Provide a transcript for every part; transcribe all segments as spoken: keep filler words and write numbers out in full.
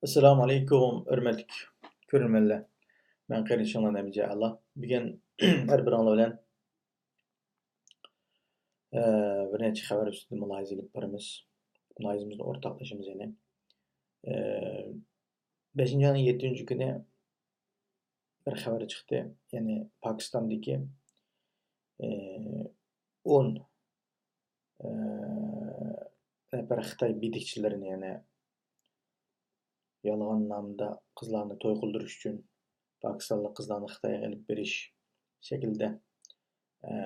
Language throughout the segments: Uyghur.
ئەسسالامۇ ئەلەيكۇم، ھۆرمەتلىك كۆرۈرمەنلەر. مەن قېرىندىشىڭلار نەبىجە ئەلا. بۈگۈن ھەر بىرىڭلار بىلەن، ئە، بىر نەچچە خەۋەر ئۈستىدە مۇلاھىزە ئېلىپ بارىمىز. مۇلاھىزىمىزنى ئورتاقلىشىمىز يەنى. ئە، بەشىنچى ئاينىڭ يەتتىنچى كۈنى بىر خەۋەر چىقتى. يەنى پاكىستاندىكى، ئە، ئون، ئە، نەپەر خىتاي بېدىكچىلىرىنى، يەنى يالغان نامدا قىزلارنى توي قىلدۇرۇش ئۈچۈن پاكىستانلىق قىزلارنى خىتايغا ئېلىپ بېرىش شەكلىدە، ئە،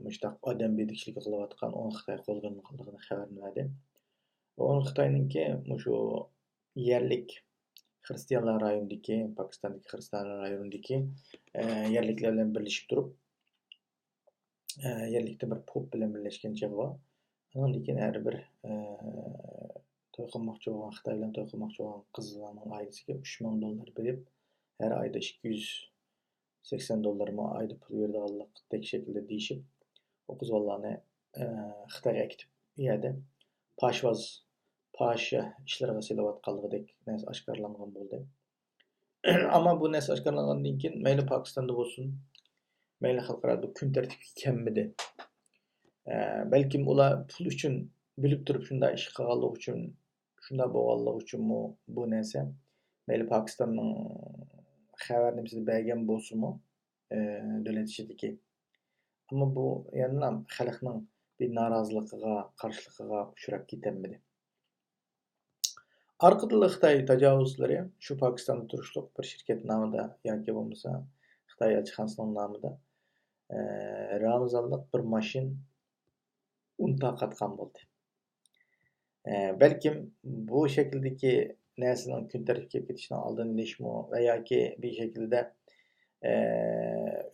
مۇشۇنداق ئادەم بېدىكچىلىكى قىلىۋاتقان ئون خىتاي قولغا ئېلىنغانلىقىنى خەۋىرىنى بەردى. ئون خىتاينىڭكى مۇشۇ يەرلىك خىرىستىيانلار رايونىدىكى، پاكىستاندىكى خىرىستىيانلار رايونىدىكى، ئە، يەرلىكلەر بىلەن بىرلىشىپ تۇرۇپ، ئە، يەرلىكتە بىر پوپ بىلەن بىرلەشكەن چېغى بار. ئۇنىڭدىن كېيىن ھەر بىر، ئە، توي قىلماقچى بولغان، خىتاي بىلەن توي قىلماقچى بولغان قىزلارنىڭ ئائىلىسىگە ئۈچ مىڭ دوللار بېرىپ، ھەر ئايدا ئىككى يۈز سەكسەن دوللارمۇ ئايدا پۇل بېرىدىغانلىقتەك شەكىلدە دېيىشىپ، ئۇ قىز بالىلارنى، ئە، خىتايغا ئەكېتىپ، ئۇ يەردە پاشۋاز، پاشا ئىشلىرىغا سېلىۋاتقانلىقىدەك نەرسە ئاشكارىلانغان بولدى. ئەمما بۇ نەرسە ئاشكارىلانغاندىن كېيىن، مەيلى پاكىستاندا بولسۇن، مەيلى خەلقئارادا بۇ كۈن تەرتىپكە كەلمىدى. ئە، بەلكىم ئۇلار پۇل ئۈچۈن بىلىپ تۇرۇپ شۇنداق ئىش قىلغانلىقى ئۈچۈن، شۇنداق بولغانلىقى ئۈچۈنمۇ بۇ نەرسە، مەيلى پاكىستاننىڭ خەۋەر نېمىسىنى بەرگەن بولسىمۇ، ئە، دۆلەت ئىچىدىكى، ئەمما بۇ يەنىلا خەلقنىڭ بىر نارازىلىقىغا، قارشىلىقىغا ئۇچراپ كېتەلمىدى. ئارقىدىنلا خىتاي تاجاۋۇزچىلىرى شۇ پاكىستاندا تۇرۇشلۇق بىر شىركەت نامىدا ياكى بولمىسا خىتاي ئەلچىخانىسىنىڭ نامىدا، ئە، رامىزانلىق بىر ماشىنا ئۇن تارقاتقان بولدى. ئە، بەلكىم بۇ شەكىلدىكى نەرسىنىڭ كۈن تەرتىپكە كېلىپ كېتىشىنىڭ ئالدىنى ئېلىشمۇ ۋە ياكى بىر شەكىلدە، ئە،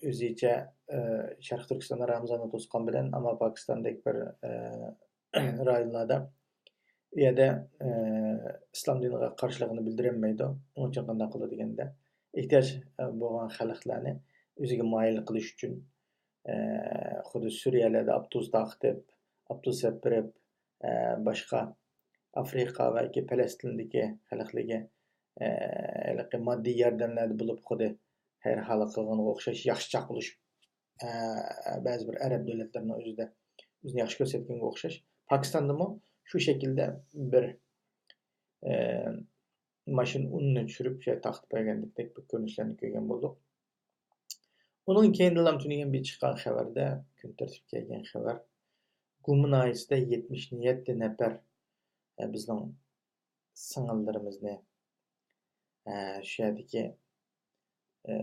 ئۆزىچە، ئە، شەرقىي تۈركىستاندا رامىزاننى توسقان بىلەن، ئەمما پاكىستاندەك بىر، ئە، رايونلاردا ئۇ يەردە، ئە، ئىسلام دىنىغا قارشىلىقىنى بىلدۈرەلمەيدۇ. ئۇنىڭ ئۈچۈن قانداق قىلىدۇ دېگەندە، ئېھتىياج، ئە، بولغان خەلقلەرنى ئۆزىگە مايىل قىلىش ئۈچۈن، ئە، خۇددى سۈرىيەلەردە ئاپتوبۇس تارقىتىپ، ئاپتوبۇس ئەپ بېرىپ، ئە، باشقا ئافرىقا ۋە ياكى پەلەستىندىكى خەلقلەرگە، ئە، ھېلىقى ماددىي ياردەملەردە بولۇپ، خۇددى خەيرىخاھلىق قىلغىنىغا ئوخشاش ياخشىچاق بولۇش، ئە، بەزى بىر ئەرەب دۆلەتلىرىنىڭ ئۆزىدە ئۆزىنى ياخشى كۆرسەتكەنگە ئوخشاش، پاكىستاندىمۇ شۇ شەكىلدە بىر، ئە، ماشىنا ئۇننى چۈشۈرۈپ، شۇ يەردە تارقىتىپ بەرگەندەك بىر كۆرۈنۈشلەرنى كۆرگەن بولدۇق. ئۇنىڭ كەينىدىنلا تۈنۈگۈن بىر چىققان خەۋەردە، كۈن تەرتىپكە كەلگەن خەۋەر، گۇما ناھىيەسىدە يەتمىش يەتتە نەپەر، ئە، بىزنىڭ سىڭىللىرىمىزنى، ئە، شۇ يەردىكى، ئە،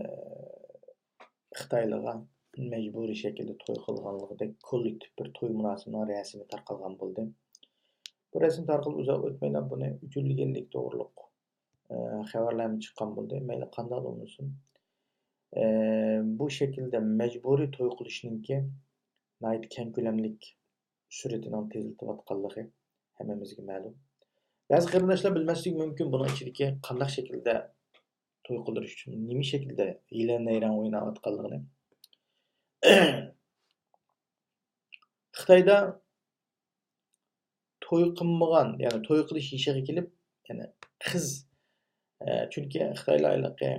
خىتايلىغا مەجبۇرىي شەكىلدە توي قىلغانلىقىدەك كوللېكتىپ بىر توي مۇراسىمىنىڭ رەسىمى تارقالغان بولدى. بۇ رەسىم تارقىلىپ ئۇزاق ئۆتمەيلا بۇنى ئۆچۈرۈلگەنلىكى توغرۇلۇق، ئە، خەۋەرلەرمۇ چىققان بولدى. مەيلى قانداق بولمىسۇن، ئە، بۇ شەكىلدە مەجبۇرىي توي قىلىشنىڭكى ناھايىتى كەڭ كۆلەملىك سۈرئىتىنىڭ تېزلىتىۋاتقانلىقى ھەممىمىزگە مەلۇم. بەزى قېرىنداشلار بىلمەسلىكى مۇمكىن، بۇنىڭ ئىچىدىكى قانداق شەكىلدە توي قىلدۇرۇش ئۈچۈن نېمە شەكىلدە ھىيلە-نەيرەڭ ئويناۋاتقانلىقىنى. خىتايدا توي قىلمىغان، يەنى توي قىلىش يېشىغا كېلىپ، يەنى قىز، ئە، چۈنكى خىتايلار ھېلىقى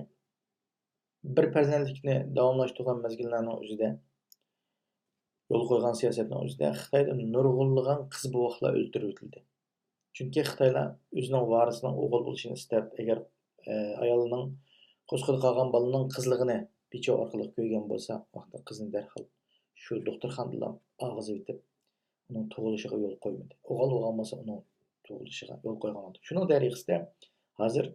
بىر پەرزەنتلىكنى داۋاملاشتۇرغان مەزگىللەرنىڭ ئۆزىدە، يولغا قويغان سىياسەتنىڭ ئۆزىدە خىتايدا نۇرغۇنلىغان قىز بوۋاقلار ئۆلتۈرۈۋېتىلدى. چۈنكى خىتايلار ئۆزىنىڭ ۋارىسىنىڭ ئوغۇل بولۇشىنى ئىستەپ، ئەگەر، ئە، ئايالنىڭ قورسىقىدا قالغان بالىنىڭ قىزلىقىنى بىچۇ ئارقىلىق كۆرگەن بولسا، ۋاقتىدا قىزنى دەرھال شۇ دوختۇرخانىدىلا ئاغزىۋېتىپ، ئۇنىڭ تۇغۇلۇشىغا يول قويمىدى. ئوغۇل بولغان بولسا، ئۇنىڭ تۇغۇلۇشىغا يول قويغان بولدى. شۇنىڭ دەرىخىسىدە، ھازىر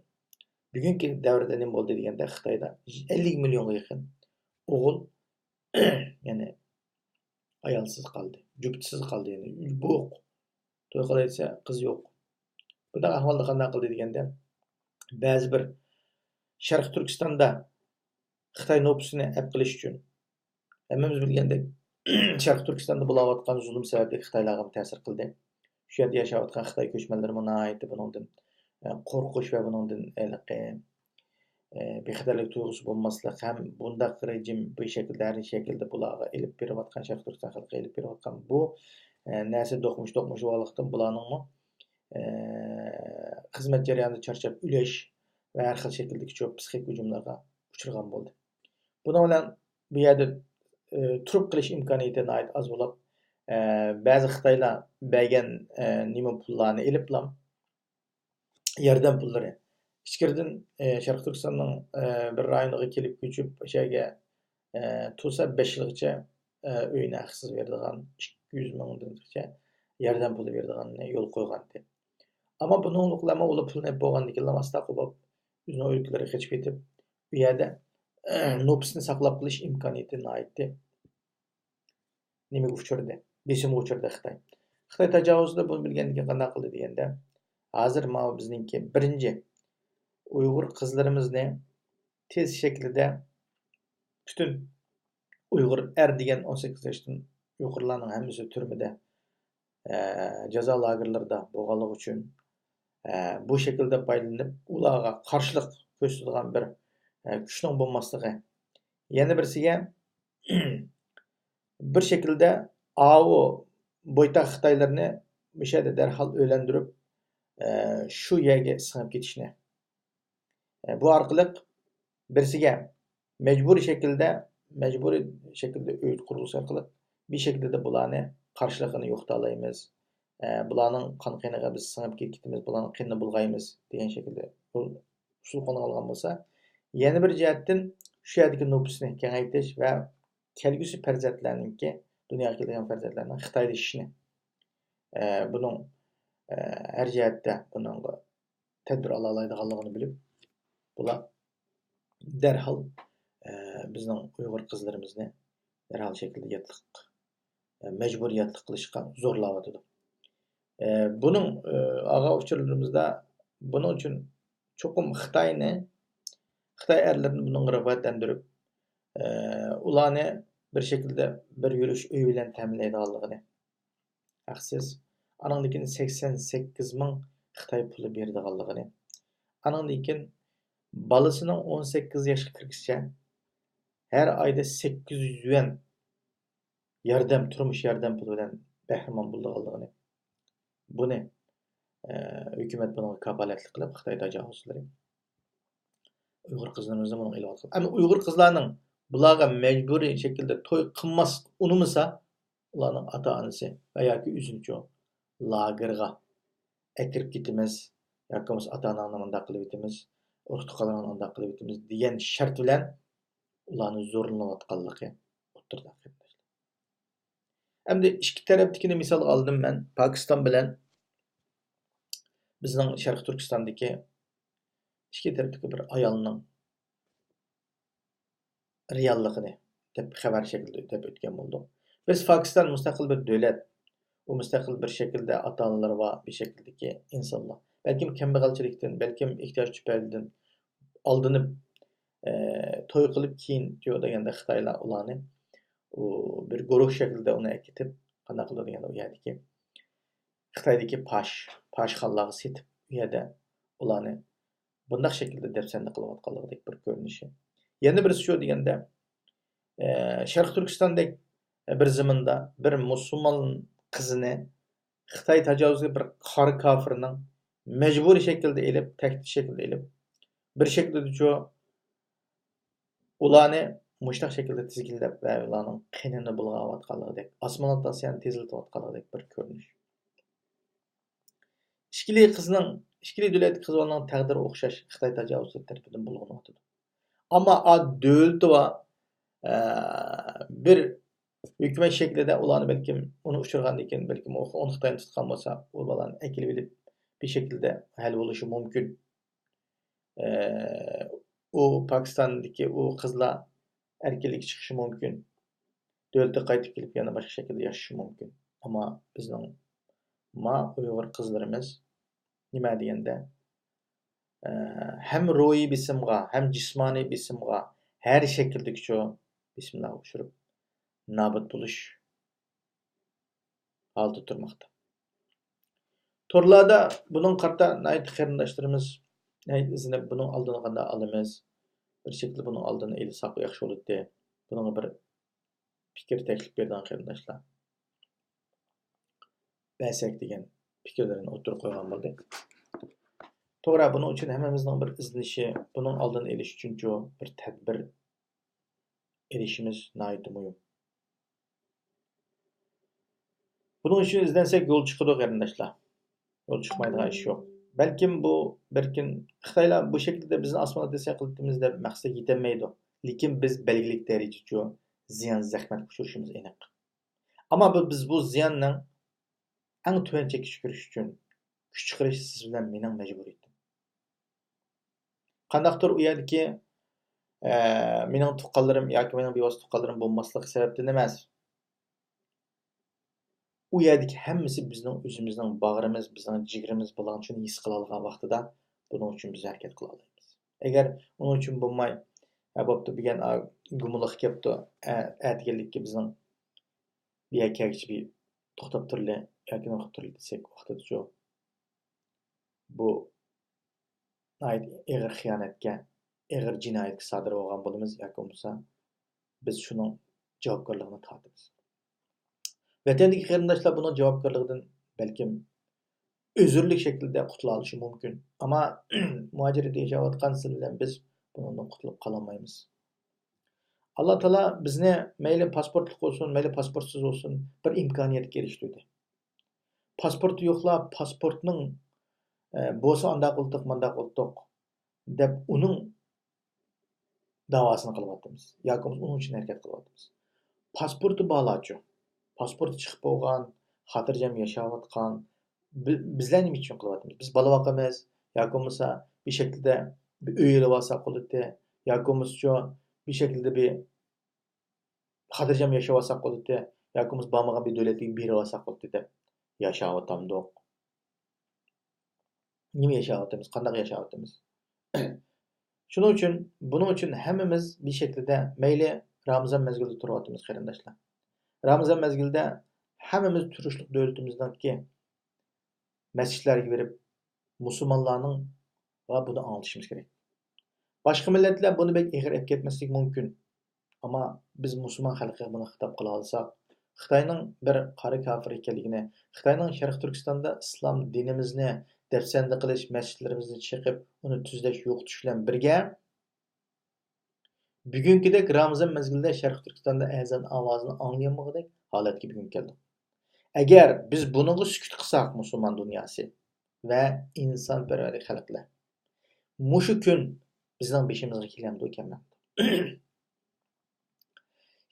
بۈگۈنكى دەۋردە نېمە بولدى دېگەندە، خىتايدا ئەللىك مىليونغا يېقىن ئوغۇل، يەنى ئايالسىز قالدى، جۈپتىسىز قالدى، يەنى بوق. توي قىلاي دېسە، قىز يوق. بۇنداق ئەھۋالدا قانداق قىلدى دېگەندە، بەزى بىر شەرقىي تۈركىستاندا خىتاي نوپۇسىنى ئەپ قىلىش ئۈچۈن، ھەممىمىز بىلگەندەك، شەرقىي تۈركىستاندا بولاۋاتقان زۇلۇم سەۋەبلىك خىتايلارغىمۇ تەسىر قىلدى. شۇ يەردە ياشاۋاتقان خىتاي كۆچمەنلىرىمۇ ناھايىتى بۇنىڭدىن، ئە، قورقۇش ۋە بۇنىڭدىن ھېلىقى، ئە، بىخەتەرلىك تۇيغۇسى بولماسلىق ھەم بۇنداق رېجىم بۇ شەكىلدە، ھەر شەكىلدە بۇلارغا ئېلىپ بېرىۋاتقان، شەرقىي تۈركىستان خەلقىگە ئېلىپ بېرىۋاتقان بۇ، ئە، نەرسە دوقمۇش-دوقمۇش بولغانلىقتىن، بۇلارنىڭمۇ، ئە، خىزمەت جەريانىدا چارچاپ ئۆلۈش ۋە ھەر خىل شەكىلدىكى شۇ پسىخىك ھۇجۇملارغا ئۇچرىغان بولدى. بۇنىڭ بىلەن بۇ يەردە، ئى، تۇرۇپ قېلىش ئىمكانىيىتى ناھايىتى ئاز بولۇپ، ئە، بەزى خىتايلار بەرگەن، ئە، نېمە پۇللارنى ئېلىپلا، ياردەم پۇللىرى. ئىچكىرىدىن، ئى، شەرقىي تۈركىستاننىڭ، ئى، بىر رايونىغا كېلىپ كۆچۈپ، ئاشۇ يەرگە، ئى، تۇرسا بەش يىلغىچە، ئى، ئۆينى ھەقسىز بېرىدىغان، ئىككى يۈز مىڭدىنغىچە ياردەم پۇلى بېرىدىغاننى يولغا قويغانىدى. ئەمما بۇنىڭلىقلارمۇ ئۇلار پۇلنى ئېلىپ بولغاندىن كېيىنلا ئاستا قوپۇپ، ئۆزىنىڭ ئۆلكىلىرىگە قېچىپ كېتىپ، ئۇ يەردە نوپۇسنى ساقلاپ قېلىش ئىمكانىيىتى ناھايىتى نېمىگە ئۇچرىدى؟ بېسىمغا ئۇچرىدى خىتاي. خىتاي تاجاۋۇزچىلار بۇنى بىلگەندىن كېيىن قانداق قىلدى دېگەندە، ھازىر ماۋۇ بىزنىڭكى بىرىنچى ئۇيغۇر قىزلىرىمىزنى تېز شەكىلدە پۈتۈن ئۇيغۇر ئەر دېگەن ئون سەككىز ياشتىن يۇقىرىلارنىڭ ھەممىسى تۈرمىدە، ئە، جازا لاگېرلىرىدا بولغانلىقى ئۈچۈن، ئە، بۇ شەكىلدە پايدىلىنىپ، ئۇلارغا قارشىلىق كۆرسىتىدىغان بىر، ئە، كۈچنىڭ بولماسلىقى. يەنە بىرسىگە، بىر شەكىلدە ئاۋۇ بويتاق خىتايلىرىنى مۇشۇ يەردە دەرھال ئۆيلەندۈرۈپ، ئە، شۇ يەرگە سىڭىپ كېتىشنى، ئە، بۇ ئارقىلىق بىرسىگە مەجبۇرىي شەكىلدە، مەجبۇرىي شەكىلدە ئۆي قۇرۇلۇشى ئارقىلىق بىر شەكىلدە بۇلارنى قارشىلىقىنى يوقىتالايمىز. ئە، بۇلارنىڭ قان قېنىغا بىز سىڭىپ كېتىمىز، بۇلارنىڭ قېنىنى بۇلغايمىز دېگەن شەكىلدە بۇ ئۇسۇل قولغا ئالغان بولسا، يەنە بىر جەھەتتىن شۇ يەردىكى نوپۇسنى كېڭەيتىش ۋە كەلگۈسى پەرزەنتلەرنىڭكى، دۇنياغا كېلىدىغان پەرزەنتلەرنىڭ خىتايلىشىشىنى، ئە، بۇنىڭ، ئە، ھەر جەھەتتە بۇنىڭغا تەدبىر ئالالايدىغانلىقىنى بىلىپ، بۇلار دەرھال، ئە، بىزنىڭ ئۇيغۇر قىزلىرىمىزنى دەرھال شەكىلدە ياتلىق، ئە، مەجبۇرىي ياتلىق قىلىشقا زورلاۋاتىدۇ. ئە، بۇنىڭ، ئە، ئالغان ئۇچۇرلىرىمىزدا بۇنىڭ ئۈچۈن چوقۇم خىتاينى، خىتاي ئەرلىرىنى بۇنىڭغا رىغبەتلەندۈرۈپ، ئە، ئۇلارنى بىر شەكىلدە بىر يۈرۈش ئۆي بىلەن تەمىنلەيدىغانلىقىنى، ھەقسىز. ئانىڭدىن كېيىن سەكسەن سەككىز مىڭ خىتاي پۇلى بېرىدىغانلىقىنى. ئانىڭدىن كېيىن بالىسىنىڭ ئون سەككىز ياشقا كىرگۈچە ھەر ئايدا سەككىز يۈز يۈەن ياردەم، تۇرمۇش ياردەم پۇلى بىلەن بەھرىمەن بولىدىغانلىقىنى. بۇنى، ئە، ھۆكۈمەت بۇنىڭغا كاپالەتلىك قىلىپ، خىتاي تاجاۋۇزچىلىرى ئۇيغۇر قىزلىرىمىزنى بۇنىڭغا ئېلىۋاتقان. ئەمما ئۇيغۇر قىزلارنىڭ بۇلارغا مەجبۇرىي شەكىلدە توي قىلماسلىقى ئۇنىمىسا، ئۇلارنىڭ ئاتا-ئانىسى ۋە ياكى ئۆزىنىچۇ لاگېرغا ئەكىرىپ كېتىمىز ياكى بولمىسا ئاتا-ئاناڭنى مۇنداق قىلىۋېتىمىز، ئۇرۇق-تۇغقانلىرىڭنى مۇنداق قىلىۋېتىمىز دېگەن شەرت بىلەن ئۇلارنى زورلىنىۋاتقانلىقى ئوتتۇرىدا، قېرىنداشلار. ئەمدى ئىككى تەرەپتىكىنى مىسالغا ئالدىم مەن، پاكىستان بىلەن بىزنىڭ شەرقىي تۈركىستاندىكى ئىككى تەرەپتىكى بىر ئايالنىڭ رېئاللىقىنى دەپ خەۋەر شەكلىدە دەپ ئۆتكەن بولدۇق. بىز پاكىستان مۇستەقىل بىر دۆلەت، ئۇ مۇستەقىل بىر شەكىلدە ئاتا-ئانىلىرى بار بىر شەكىلدىكى ئىنسانلار. بەلكىم كەمبەغەلچىلىكتىن، بەلكىم ئېھتىياج تۈپەيلىدىن ئالدىنىپ، ئە، توي قىلىپ كېيىن جۇ دېگەندە خىتايلار ئۇلارنى، ئۇ، بىر گۇرۇھ شەكلىدە ئۇنى ئەكېتىپ، قانداق قىلىدۇ دېگەندە ئۇ يەردىكى خىتايدىكى پاش، پاشخانىلارغا سېتىپ، ئۇ يەردە ئۇلارنى بۇنداق شەكىلدە دەپسەندە قىلىۋاتقانلىقىدەك بىر كۆرۈنۈشى. يەنە بىرسى شۇ دېگەندە، ئە، شەرقىي تۈركىستاندەك بىر زېمىندا بىر مۇسۇلمان قىزىنى خىتاي تاجاۋۇزى بىر قارا كاپىرنىڭ مەجبۇرىي شەكىلدە ئېلىپ، تەھدىت شەكلىدە ئېلىپ، بىر شەكىلدىچۇ ئۇلارنى مۇشۇنداق شەكىلدە تىزگىنلەپ ۋە ئۇلارنىڭ قېنىنى بۇلغاۋاتقانلىقىدەك، ئاسمانات ئاسىيانى تېزلىتىۋاتقانلىقىدەك بىر كۆرۈنۈش. ئىككىلى قىزنىڭ، ئىككىلى دۆلەتتىكى قىز بالىنىڭ تەقدىرى ئوخشاش، خىتاي تاجاۋۇزچىلىرى تەرىپىدىن بۇلغىنىۋاتىدۇ. ئەمما ئا دۆلىتى بار، ئە، بىر ھۆكۈمەت شەكلىدە ئۇلارنى بەلكىم ئۇنى ئۇچۇرغاندىن كېيىن، بەلكىم ئۇ، ئۇنى خىتاينى تۇتقان بولسا، ئۇ بالىنى ئەكېلىۋېلىپ بىر شەكىلدە ھەل بولۇشى مۇمكىن. ئە، ئۇ پاكىستاندىكى ئۇ قىزلار ئەركىنلىككە چىقىشى مۇمكىن. دۆلىتىگە قايتىپ كېلىپ يەنە باشقا شەكىلدە ياشىشى مۇمكىن. ئەمما بىزنىڭ ما ئۇيغۇر قىزلىرىمىز نېمە دېگەندە، ئە، ھەم روھىي بېسىمغا، ھەم جىسمانىي بېسىمغا، ھەر شەكىلدىكىچۇ بېسىملارغا ئۇچراپ، نابۇت بولۇش ھالىتىدە تۇرماقتا. تورلاردا بۇنىڭغا قارىتا ناھايىتى قېرىنداشلىرىمىز ناھايىتى ئىزدىنىپ، بۇنىڭ ئالدىنى قانداق ئالىمىز؟ بىر شەكىلدە بۇنىڭ ئالدىنى ئېلىساق ياخشى بولاتتى. بۇنىڭغا بىر پىكىر، تەكلىپ بېرىدىغان قېرىنداشلار بەرسەك دېگەن پىكىرلىرىنى ئوتتۇرىغا قويغان بولدى. توغرا، بۇنىڭ ئۈچۈن ھەممىمىزنىڭ بىر ئىزدىنىشى، بۇنىڭ ئالدىنى ئېلىش ئۈچۈنچۇ بىر تەدبىر ئېلىشىمىز ناھايىتى مۇھىم. بۇنىڭ ئۈچۈن ئىزدەنسەك يول چىقىدۇ، قېرىنداشلار. يول چىقمايدىغان ئىش يوق. بەلكىم بۇ بىر كۈن خىتايلار بۇ شەكىلدە بىزنى ئاسمانغا تەسىيە قىلىۋېتىمىز دەپ مەقسەتكە يېتەلمەيدۇ. لېكىن بىز بەلگىلىك دەرىجىچۇ زىيان، زەخمەتكە ئۇچرىشىمىز ئېنىق. ئەمما بۇ، بىز بۇ زىياننىڭ ئەڭ تۆۋەن چەككە چۈشۈرۈش ئۈچۈن كۈچ چىقىرىش سىز بىلەن مېنىڭ مەجبۇرىيىتىم. قانداقتۇر ئۇ يەردىكى، ئە، مېنىڭ تۇغقانلىرىم ياكى مېنىڭ بىۋاسىتە تۇغقانلىرىم بولماسلىقى سەۋەبتىن ئەمەس. ئۇ يەردىكى ھەممىسى بىزنىڭ ئۆزىمىزنىڭ باغرىمىز، بىزنىڭ جىگىرىمىز بولغان ئۈچۈن ھېس قىلالىغان ۋاقتىدا بۇنىڭ ئۈچۈن بىز ھەرىكەت قىلالايمىز. ئەگەر ئۇنىڭ ئۈچۈن بولماي، ھە، بوپتۇ، بۈگۈن، ئا، گۇمۇلۇق كەپتۇ، ئە، ئەتىگەنلىككە بىزنىڭ بۇ يەرگە كەلگۈچە بىر توختاپ تۇرلى ياكى نېمە قىلىپ تۇرلى دېسەك، ۋاقتىدىچۇ بۇ ناھايىتى ئېغىر خىيانەتكە، ئېغىر جىنايەتكە سادىر بولغان بولىمىز ياكى بولمىسا بىز شۇنىڭ جاۋابكارلىقىنى تارتىمىز. ۋەتەندىكى قېرىنداشلار بۇنىڭ جاۋابكارلىقىدىن بەلكىم ئۆزرىلىك شەكىلدە قۇتۇلالىشى مۇمكىن. ئەمما مۇھاجىرەتتە ياشاۋاتقان سىز بىلەن بىز بۇنىڭدىن قۇتۇلۇپ قالالمايمىز. ئاللا تائالا بىزنى مەيلى پاسپورتلۇق بولسۇن، مەيلى پاسپورتسىز بولسۇن، بىر ئىمكانىيەتكە ئېرىشتۈردى. پاسپورتى يوقلار پاسپورتنىڭ، ئە، بولسا ئانداق قىلدۇق، مانداق قىلدۇق دەپ ئۇنىڭ داۋاسىنى قىلىۋاتىمىز. ياكى بولمىسا ئۇنىڭ ئۈچۈن ھەرىكەت قىلىۋاتىمىز. پاسپورتى بارلارچۇ؟ پاسپورتى چىقىپ بولغان، خاتىرجەم ياشاۋاتقان، بى-، بىزلەر نېمە ئۈچۈن قىلىۋاتىمىز؟ بىز بالا باقىمىز، ياكى بولمىسا بىر شەكىلدە بىر ئۆي ئېلىۋالساق بولاتتى، ياكى بولمىسىچۇ بىر شەكىلدە بىر خاتىرجەم ياشاۋالساق بولاتتى، ياكى بولمىسا بارمىغان بىر دۆلەتكە بېرىۋالساق بولاتتى دەپ ياشاۋاتامدۇق؟ نېمە ياشاۋاتىمىز؟ قانداق ياشاۋاتىمىز؟ شۇنىڭ ئۈچۈن، بۇنىڭ ئۈچۈن ھەممىمىز بىر شەكىلدە، مەيلى رامىزان مەزگىلىدە تۇرۇۋاتىمىز، قېرىنداشلار. رامىزان مەزگىلىدە ھەممىمىز تۇرۇشلۇق دۆلىتىمىزنىڭكى مەسچىتلەرگە بېرىپ، مۇسۇلمانلارنىڭغا بۇنى ئاڭلىتىشىمىز كېرەك. باشقا مىللەتلەر بۇنى بەك ئېغىر ئەپ كەتمەسلىكى مۇمكىن. ئەمما بىز مۇسۇلمان خەلقىگە بۇنى خىتاب قىلالىساق، خىتاينىڭ بىر قارا كاپىر ئىكەنلىكىنى، خىتاينىڭ شەرقىي تۈركىستاندا ئىسلام دىنىمىزنى دەپسەندە قىلىش، مەسچىتلىرىمىزنى چېقىپ، ئۇنى تۈزلەش، يوقىتىش بىلەن بىرگە، بۈگۈنكىدەك رامىزان مەزگىلىدە شەرقىي تۈركىستاندا ئەزان ئاۋازىنى ئاڭلىيالمىغۇدەك ھالەتكە بۈگۈن كەلدۇق. ئەگەر بىز بۇنىڭغا سۈكۈت قىلساق، مۇسۇلمان دۇنياسى ۋە ئىنسانپەرۋەر خەلقلەر، مۇشۇ كۈن بىزنىڭ بېشىمىزغا كېلەمدۇ ئىكەن؟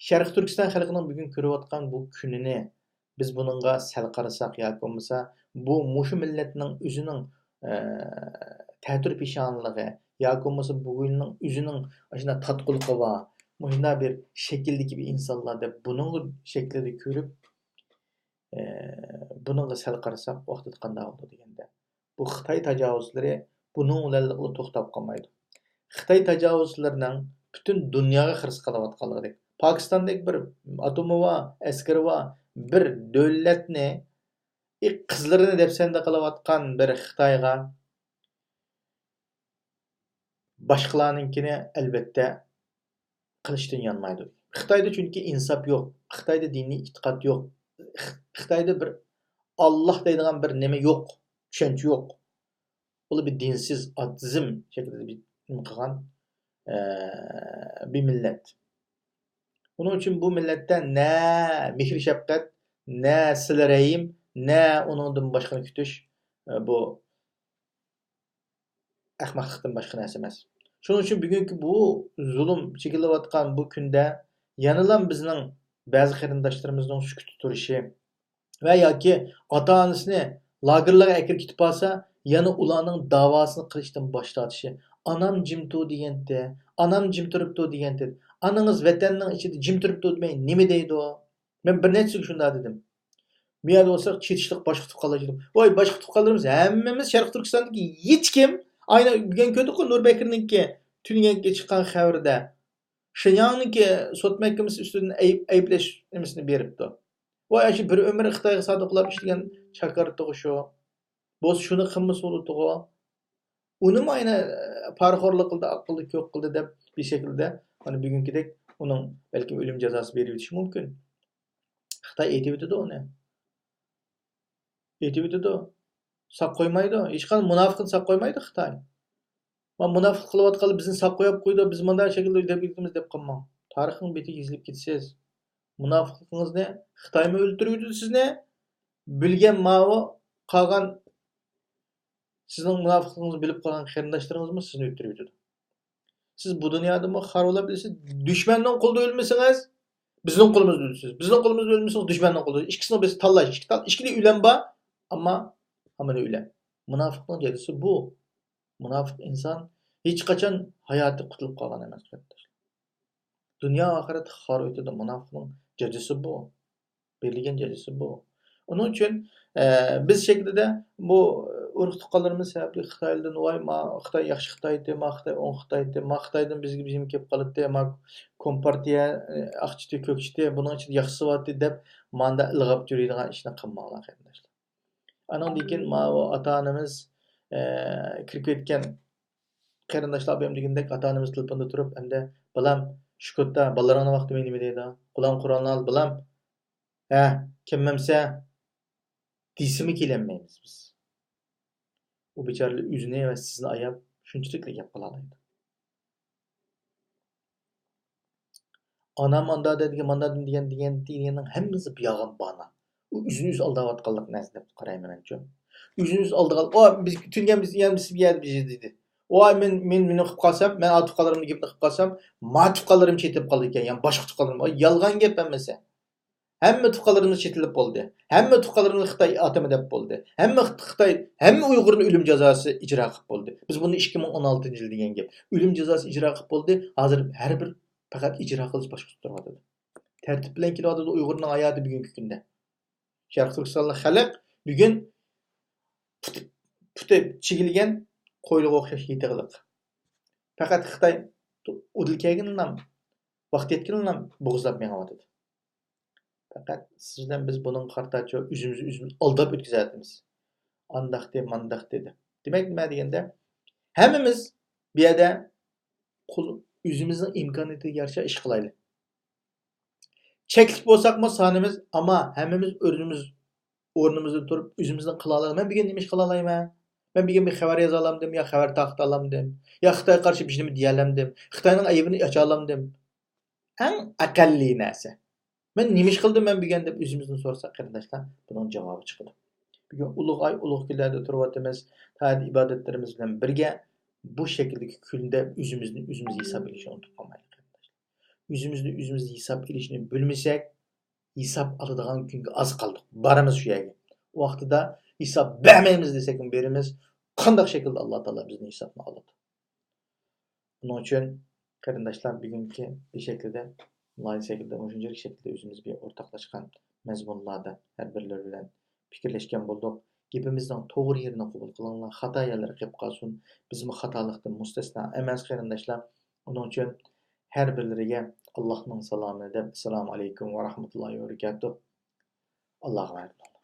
شەرقىي تۈركىستان خەلقىنىڭ بۈگۈن كۆرۈۋاتقان بۇ كۈنىنى بىز بۇنىڭغا سەل قارىساق ياكى بولمىسا بۇ مۇشۇ مىللەتنىڭ ئۆزىنىڭ، ئە، تەتۈر پېشانىلىقى ياكى بولمىسا بۇ يىلنىڭ ئۆزىنىڭ ئاشۇنداق تاتقۇلۇقى بار، مۇشۇنداق بىر شەكىلدىكى بىر ئىنسانلار دەپ بۇنىڭغا شەكلىدە كۆرۈپ، ئە، بۇنىڭغا سەل قارىساق ۋاقتىدا قانداق بولىدۇ دېگەندە، بۇ خىتاي تاجاۋۇزچىلىرى بۇنىڭ بىلەنلا توختاپ قالمايدۇ. خىتاي تاجاۋۇزچىلىرىنىڭ پۈتۈن دۇنياغا خىرىس قىلىۋاتقانلىقىدەك، پاكىستاندەك بىر ئاتومى بار، ئەسكىرى بار بىر دۆلەتنى، ئى، قىزلىرىنى دەپسەندە قىلىۋاتقان بىر خىتايغا باشقىلارنىڭكىنى، ئەلۋەتتە، قىلىشتىن يانمايدۇ. خىتايدا چۈنكى ئىنساپ يوق، خىتايدا دىنىي ئېتىقاد يوق، خىتايدا بىر ئاللاھ دەيدىغان بىر نېمە يوق، چۈشەنچە يوق. ئۇلار بىر دىنسىز، ئاتېئىزم شەكلىدە بىر نېمە قىلغان، ئە، بىر مىللەت. ئۇنىڭ ئۈچۈن بۇ مىللەتتە نە مېھىر-شەپقەت، نە سىلە-رەھىم، نە ئۇنىڭدىن باشقىنى كۈتۈش، ئە، بۇ ئەخمەقلىقتىن باشقا نەرسە ئەمەس. شۇنىڭ ئۈچۈن بۈگۈنكى بۇ زۇلۇم چېكىلىۋاتقان بۇ كۈندە يەنىلا بىزنىڭ بەزى قېرىنداشلىرىمىزنىڭ سۈكۈتتە تۇرۇشى ۋە ياكى ئاتا-ئانىسىنى لاگېرلارغا ئەكىرىپ كېتىپ قالسا، يەنە ئۇلارنىڭ داۋاسىنى قىلىشتىن باش تارتىشى. ئانام جىم تۇر دېگەنتى، ئانام جىم تۇرۇپتۇ دېگەنتى. ئانىڭىز ۋەتەننىڭ ئىچىدە جىم تۇرۇپتۇ دېمەي نېمە دەيدۇ؟ مەن بىر نەچچىسىگە شۇنداق دېدىم. بۇ يەردە بولسا چېتىشلىق باشقا تۇغقانلار چېتىپ، ۋاي، باشقا تۇغقانلىرىمىز ھەممىمىز شەرقىي تۈركىستاندىكى ھېچكىم، ئاينا بۈگۈن كۆردۇققۇ نۇر بەكرىنىڭكى تۈنۈگۈنكى چىققان خەۋىرىدە شىنجاڭنىڭكى سوت مەھكىمىسى ئۈستىدىن ئەيىب، ئەيىبلەش نېمىسىنى بېرىپتۇ. ۋاي، ئاشۇ بىر ئۆمۈر خىتايغا سادىقلاپ ئىشلىگەن چاكارتىغۇ شۇ. بولسا شۇنى قىلمىسا بولىدىغۇ. ئۇنىمۇ ئاينا پارىخورلۇق قىلدى، ئاق قىلدى، كۆك قىلدى دەپ بىر شەكىلدە مانا بۈگۈنكىدەك ئۇنىڭ بەلكىم ئۆلۈم جازاسى بېرىۋېتىشى مۇمكىن. خىتاي ئېتىۋېتىدۇ ئۇنى. ئېتىۋېتىدۇ. ساق قويمايدۇ. ھېچقانداق مۇناپىقنى ساق قويمايدۇ خىتاي. ما مۇناپىقلىق قىلىۋاتقانلار بىزنى ساق قويۇپ قويدى، بىز مۇنداق شەكىلدە دەپ كېتىمىز دەپ قالماڭ. تارىخنىڭ بېتىگە يېزىلىپ كېتىسىز. مۇناپىقلىقىڭىزنى خىتايمۇ ئۆلتۈرۈۋېتىدۇ سىزنى. بىلگەن ماۋۇ قالغان سىزنىڭ مۇناپىقلىقىڭىزنى بىلىپ قالغان قېرىنداشلىرىڭىزمۇ سىزنى ئۆلتۈرۈۋېتىدۇ. سىز بۇ دۇنيادىمۇ خار بولۇپ ئۆلىسىز. دۈشمەننىڭ قولىدا ئۆلمىسىڭىز، بىزنىڭ قولىمىزدا ئۆلىسىز. بىزنىڭ قولىمىزدا ئۆلمىسىڭىز، دۈشمەننىڭ قولىدا. ئىككىسىنىڭ بىرسى تاللاش. ئىككى تال-، ئىككىلا ئۆلۈم بار، ئەمما ھامان ئۆلۈم. مۇناپىقنىڭ جازاسى بۇ. مۇناپىق ئىنسان ھېچقاچان ھاياتى قۇتۇلۇپ قالغان ئەمەس، قېرىنداشلار. دۇنيا ئاخىرەت خار ئۆتىدۇ. مۇناپىقنىڭ جازاسى بۇ. بېرىلگەن جازاسى بۇ. ئۇنىڭ ئۈچۈن، ئە، بىز شەكلىدە بۇ ئۇرۇق تۇغقانلىرىمىز سەۋەبلىك خىتايلىدىن، ۋاي، ما خىتاي ياخشى خىتاي ئىدى، ما خىتاي ئوڭ خىتاي ئىدى، ما خىتايدىن بىزگە بىزمۇ كېلىپ قالاتتى، ما كومپارتىيە، ئە، ئاقچىتى، كۆكچىتى، بۇنىڭ ئىچىدە ياخشىسى بارتتى دەپ، ماندا ئىلغاپ يۈرىدىغان ئىشنى قىلماڭلار، قېرىنداشلار. ئانىڭدىن كېيىن ماۋۇ ئاتا-ئانىمىز، ئە، كىرىپ كەتكەن قېرىنداشلار ئابايام دېگەندەك، ئاتا-ئانىمىز تېلېفوندا تۇرۇپ، ئەمدى، «بالام، شۈكۈرتتا، بالىلىرىڭنىڭ ۋاقتى نېمە دەيدۇ؟ قۇلان قۇرئان ئال، بالام.» «ھە، كەلمەمسە؟» دېسىمۇ كېلەلمەيمىز بىز. ئۇ بىچارىلەر ئۆزىنى ۋە سىزنى ئاياپ، شۇنچىلىكلا گەپ قىلالايدۇ. ئانام ئاندا دېگەن، ماندا دېگەن، دېگەن، دېگەننىڭ ھەممىسى بىر يالغان بانا. ئۇ ئۆزىنى ئۆزى ئالداۋاتقانلىق نەرسە دەپ قارايمەن مەنچۇ. ئۆزىنى ئۆزى ئالدىغان، ئۇ بىز تۈنگەن بىز يەنە بىز بىر يەردە بىر يەردە دېدى. ئۇ مەن، مېنى، مېنى قىلىپ قالسام، مەن ئا تۇغقانلىرىمنىڭ گېپىنى قىلىپ قالسام، ما تۇغقانلىرىم چېتىپ قالىدىكەن، يەنى باشقا تۇغقانلىرىم. ئۇ يالغان گەپ ھەممىسى. ھەممە تۇغقانلىرىمىز چېتىلىپ بولدى. ھەممە تۇغقانلىرىمىز خىتاي ئاتىمى دەپ بولدى. ھەممە خىت-، خىتاي، ھەممە ئۇيغۇرنى ئۆلۈم جازاسى ئىجرا قىلىپ بولدى. بىز بۇنى ئىككى مىڭ ئون ئالتىنچى يىل دېگەن گەپ. ئۆلۈم جازاسى ئىجرا قىلىپ بولدى. ھازىر ھەر بىر پەقەت ئىجرا قىلىش باشقۇسى تۇرۇۋاتىدۇ. تەرتىپ بىلەن كېلىۋاتىدۇ ئۇيغۇرنىڭ ھاياتى بۈگۈنكى كۈندە. شەرقىي تۈركىستانلىق خەلق بۈگۈن پۇتى، پۇتى چىگىلگەن قويلىغا ئوخشاش يېتىقلىق. پەقەت خىتاي ئۇدۇل كەلگىنىلا، ۋاقتى يەتكىنىلا بوغۇزلاپ مېڭىۋاتىدۇ. پەقەت سىز بىلەن بىز بۇنىڭغا قارىتاچۇ ئۆزىمىزنى ئۆزىمىز ئالداپ ئۆتكۈزەتتىمىز. ئانداقتى، مانداقتى دەپ. دېمەك، نېمە دېگەندە، ھەممىمىز بۇ يەردە قۇل-، ئۆزىمىزنىڭ ئىمكانىيىتىگە يارىشا ئىش قىلايلى. چەكلىك بولساقمۇ سانىمىز، ئەمما ھەممىمىز ئۆزىمىز ئورنىمىزدا تۇرۇپ، ئۆزىمىزنى قىلالايدۇ. مەن بۈگۈن نېمە ئىش قىلالايمەن؟ مەن بۈگۈن بىر خەۋەر يازالامدىم يا خەۋەر تارقىتالامدىم؟ يا خىتايغا قارشى بىر نېمە دېيەلەمدىم؟ خىتاينىڭ ئەيىبىنى ئاچالامدىم؟ ئەڭ ئەقەللىي نەرسە. مەن نېمە ئىش قىلدىم مەن بۈگۈن دەپ ئۆزىمىزدىن سورىساق، قېرىنداشلار، بۇنىڭ جاۋابى چىقىدۇ. بۈگۈن ئۇلۇغ ئاي، ئۇلۇغ كۈنلەردە تۇرۇۋاتىمىز. تائەت ئىبادەتلىرىمىز بىلەن بىرگە بۇ شەكىلدىكى كۈندە ئۆزىمىزنى ئۆزىمىز ھېساب ئېلىشنى ئۇنتۇپ قالمايلى، قېرىنداشلار. ئۆزىمىزنى ئۆزىمىز ھېساب ئېلىشنى بىلمىسەك، ھېساب ئالىدىغان كۈنگە ئاز قالدۇق. بارىمىز شۇ يەرگە. ئۇ ۋاقتىدا ھېساب بەرمەيمىز دېسەكمۇ بېرىمىز. قانداق شەكىلدە ئاللا تائالا بىزنى ھېسابنى ئالىدۇ؟ ئۇنىڭ ئۈچۈن، قېرىنداشلار، بۈگۈنكى بىر شەكىلدە، لايىھە شەكلىدە، مۇشۇنچىلىك شەكىلدە ئۆزىمىز بىر ئورتاقلاشقان مەزمۇنلاردا ھەر بىرلىرى بىلەن پىكىرلەشكەن بولدۇق. گېپىمىزنىڭ توغرا يېرىنى قوبۇل قىلىڭلار، خاتا يەرلىرى قېلىپ قالسۇن. بىزمۇ خاتالىقتىن مۇستەسنا ئەمەس، قېرىنداشلار. ئۇنىڭ ئۈچۈن ھەر بىرلىرىگە ئاللاھنىڭ سالامى دەپ، ئەسسالامۇ ئەلەيكۇم ۋە رەھمەتۇللاھى ۋە بەرىكاتۇھ. ئاللاغا ئامانەت بولۇڭلار.